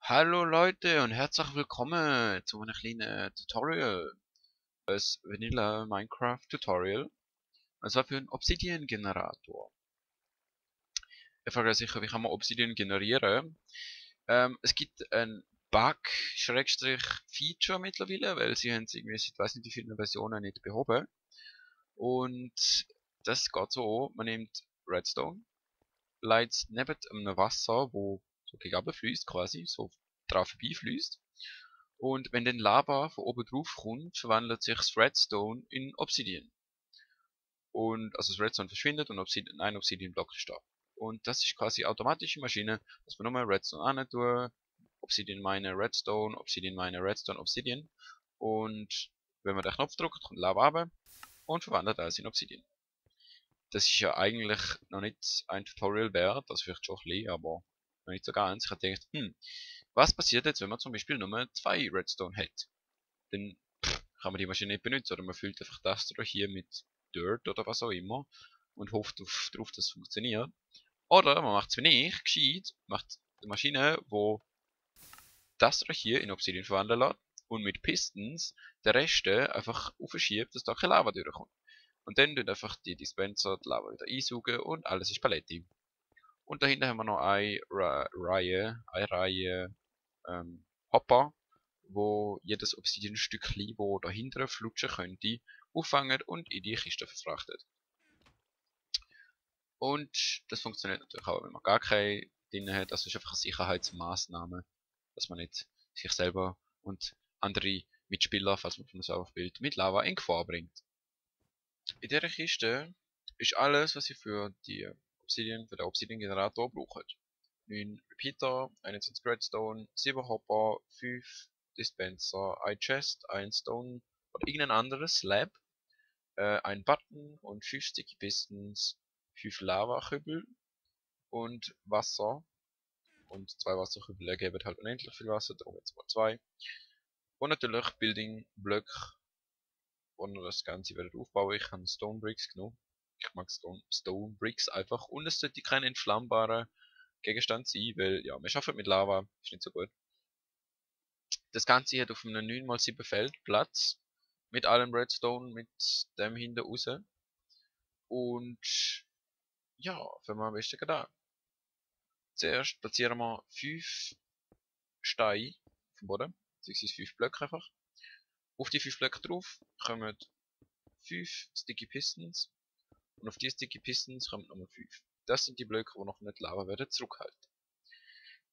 Hallo Leute und herzlich willkommen zu einem kleinen Tutorial. Das Vanilla Minecraft Tutorial. Also für einen Obsidian Generator. Ihr fragt euch sicher, wie kann man Obsidian generieren? Es gibt ein Bug, Schrägstrich Feature mittlerweile, weil sie haben es irgendwie, ich weiß nicht wie viele Versionen nicht behoben. Und das geht so, man nimmt Redstone, leitet es neben einem Wasser, wo so gegen fließt quasi, so drauf vorbei fließt. Und wenn dann Lava von oben drauf kommt, verwandelt sich das Redstone in Obsidian. Und also das Redstone verschwindet und ein Obsidian-Block ist da. Und das ist quasi automatische Maschine, dass man nur Redstone an tun, Obsidian mine Redstone, Obsidian mine Redstone, Obsidian. Und wenn man den Knopf drückt, kommt Lava runter und verwandelt alles in Obsidian. Das ist ja eigentlich noch nicht ein Tutorial wert, das vielleicht schon ein bisschen, aber noch nicht so ganz. Ich habe gedacht, was passiert jetzt, wenn man zum Beispiel nur 2 Redstone hat? Dann kann man die Maschine nicht benutzen, oder man füllt einfach das hier mit Dirt oder was auch immer und hofft darauf, dass es funktioniert. Oder man macht es wie ich, gescheit, macht eine Maschine, wo das hier in Obsidian verwandeln lässt und mit Pistons den Rest einfach aufschiebt, dass da keine Lava durchkommt. Und dann tut einfach die Dispenser die Lava wieder einsaugen und alles ist Paletti. Und dahinter haben wir noch eine Reihe Hopper, wo jedes Obsidian-Stückchen, wo dahinter flutschen könnte, auffangen und in die Kiste verfrachtet. Und das funktioniert natürlich auch, wenn man gar keine drin hat. Das ist einfach eine Sicherheitsmaßnahme, dass man nicht sich selber und andere Mitspieler, falls man von uns aufbildet, mit Lava in Gefahr bringt. In dieser Kiste ist alles, was ihr für für den Obsidian-Generator braucht. 9 Repeater, 21 Redstone, 7 Hopper, 5 Dispenser, ein Chest, ein Stone oder irgendein anderes Slab, ein Button und 5 Sticky Pistons, 5 Lava-Kübel und Wasser. Und 2 Wasserkübel ergeben halt unendlich viel Wasser, darum jetzt mal 2. Und natürlich Building Blöcke, wo ihr das Ganze werdet aufbauen. Ich habe Stone Bricks genommen. Ich mag Stone Bricks einfach. Und es sollte kein entflammbarer Gegenstand sein, weil ja, wir arbeiten mit Lava, ist nicht so gut. Das Ganze hat auf einem 9x7 Feld Platz. Mit allem Redstone, mit dem hinten raus. Und ja, fangen wir am besten gerade an. Zuerst platzieren wir 5 Steine auf dem Boden, beziehungsweise 5 Blöcke einfach. Auf die 5 Blöcke drauf kommen 5 Sticky Pistons und auf die Sticky Pistons kommen nochmal 5. Das sind die Blöcke, die noch nicht Lava werden zurückhalten.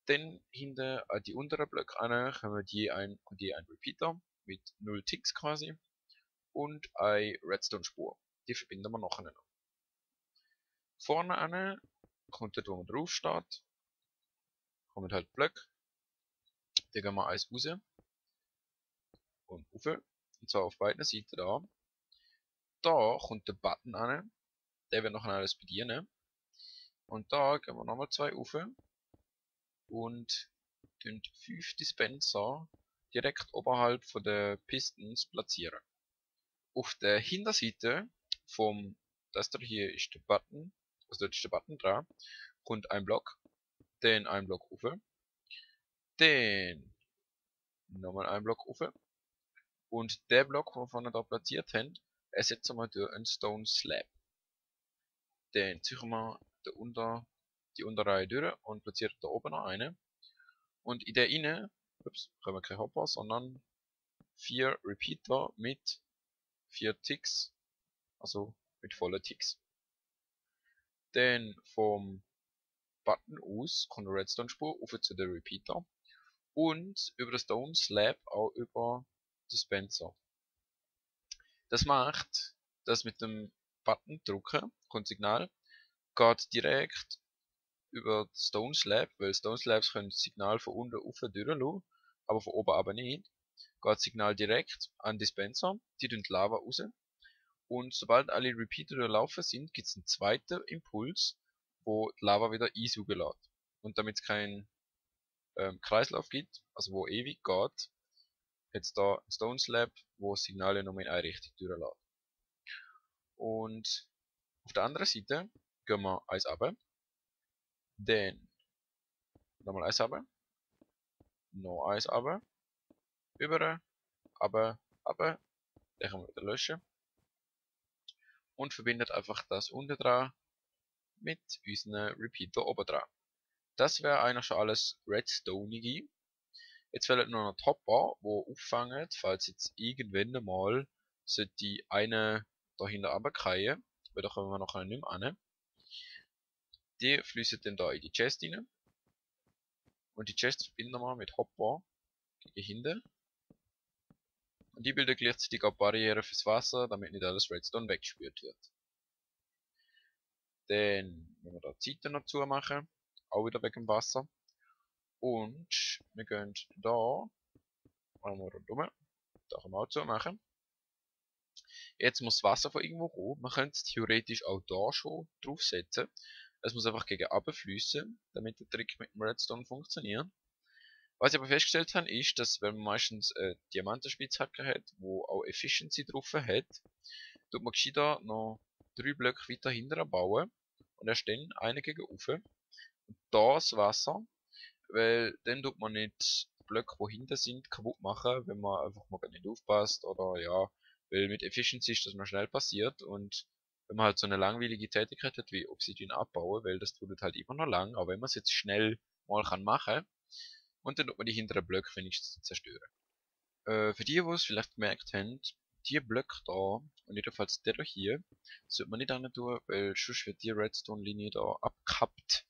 Dann hinter die unteren Blöcke an kommen je ein Repeater mit 0 Ticks quasi und eine Redstone-Spur. Die verbinden wir nachher noch. Vorne an kommt dort, wo man drauf steht, kommen halt Blöcke. Die gehen wir eins raus und rauf. Und zwar auf beiden Seiten da. Da kommt der Button an, der wird nachher alles bedienen. Und da gehen wir nochmal 2 rauf und 5 Dispenser direkt oberhalb von der Pistons platzieren. Auf der Hinterseite vom, das da hier ist der Button, also dort ist der Button dran, kommt ein Block, dann ein Block rauf, dann nochmal ein Block rauf und der Block, den wir vorne da platziert haben, ersetzen wir durch einen Stone Slab. Dann ziehen wir die Unterreihe durch und platzieren da oben noch eine. Und in der inne, haben wir kein Hopper, sondern 4 Repeater mit 4 Ticks, also mit vollen Ticks. Dann vom Button aus kommt eine Redstone-Spur auf zu der Repeater und über das Stone Slab auch über Dispenser. Das macht, dass mit dem Button drücken, kommt Signal, geht direkt über Stone Slab, weil Stone Slabs können das Signal von unten auf durchlassen, aber von oben aber nicht. Geht das Signal direkt an Dispenser, die tun die Lava raus. Und sobald alle Repeater durchlaufen sind, gibt es einen zweiten Impuls, wo die Lava wieder einsaugen lässt. Und damit es keinen Kreislauf gibt, also wo ewig geht, hat es da ein Stone Slab, wo Signale nur in eine Richtung durchlässt. Und auf der anderen Seite gehen wir eins runter, dann nochmal eins runter, noch eins runter, über, runter, runter, den können wir wieder löschen und verbindet einfach das unten dran mit unseren Repeater oben dran. Das wäre eigentlich schon alles Redstone-ige. Jetzt fehlt nur noch die Hopper, die auffangen, falls jetzt irgendwann mal sollte eine dahinter runterfallen, weil da kommen wir nachher nicht mehr an. Die fließen dann da in die Chest rein. Und die Chest verbinden wir mit Hopper gegen hinten. Und die bilden gleichzeitig auch Barriere fürs Wasser, damit nicht alles Redstone weggespült wird. Dann wenn wir da die Seite noch zumachen, auch wieder wegen dem Wasser. Und wir gehen da einmal rundherum, da können wir auch zumachen. Jetzt muss das Wasser von irgendwo kommen. Man könnte es theoretisch auch da schon draufsetzen. Es muss einfach gegen runter fließen, damit der Trick mit dem Redstone funktioniert. Was ich aber festgestellt habe, ist, dass wenn man meistens Diamantenspitzhacke hat, wo auch Efficiency drauf hat, tut man gescheiter noch 3 Blöcke weiter hinten bauen und erst dann einen gegen rauf. Und das Wasser, weil dann tut man nicht die Blöcke, die hinten sind, kaputt machen, wenn man einfach mal nicht aufpasst oder ja, weil mit Efficiency ist das mal schnell passiert und wenn man halt so eine langweilige Tätigkeit hat wie Obsidian abbauen, weil das tut halt immer noch lang, aber wenn man es jetzt schnell mal kann machen und dann tut man die hinteren Blöcke wenigstens zerstören. Für die es vielleicht gemerkt haben, die Blöcke da und jedenfalls der hier, sollte man nicht an tun, weil sonst wird die Redstone-Linie da abgekappt.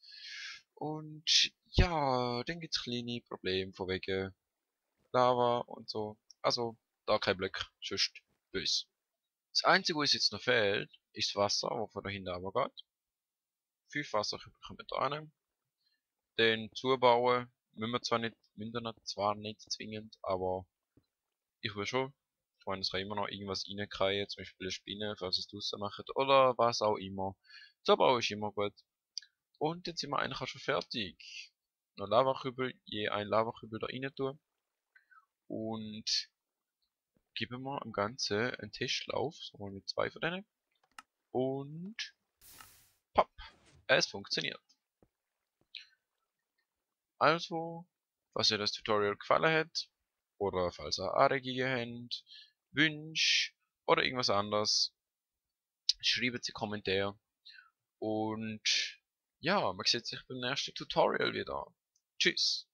Und ja, dann gibt's kleine Probleme von wegen Lava und so. Also, da kein Blöcke, sonst böse. Das einzige, was jetzt noch fehlt, ist das Wasser, das von da hinten runtergeht. 5 Wasser kommen wir da rein. Den zubauen müssen wir zwar nicht zwingend, aber ich will schon. Ich meine, es kann immer noch irgendwas reinkriegen, zum Beispiel eine Spinne, falls es draussen macht, oder was auch immer. Zubauen ist immer gut. Und jetzt sind wir eigentlich auch schon fertig. Noch Lavakübel, je ein Lavakübel da rein tun. Und geben wir im Ganzen einen Testlauf, so mal mit 2 von denen. Und pop, es funktioniert. Also, falls euch das Tutorial gefallen hat, oder falls ihr Anregungen habt, Wünsche oder irgendwas anderes, schreibt es in die Kommentare. Und ja, man sieht sich beim nächsten Tutorial wieder. Tschüss!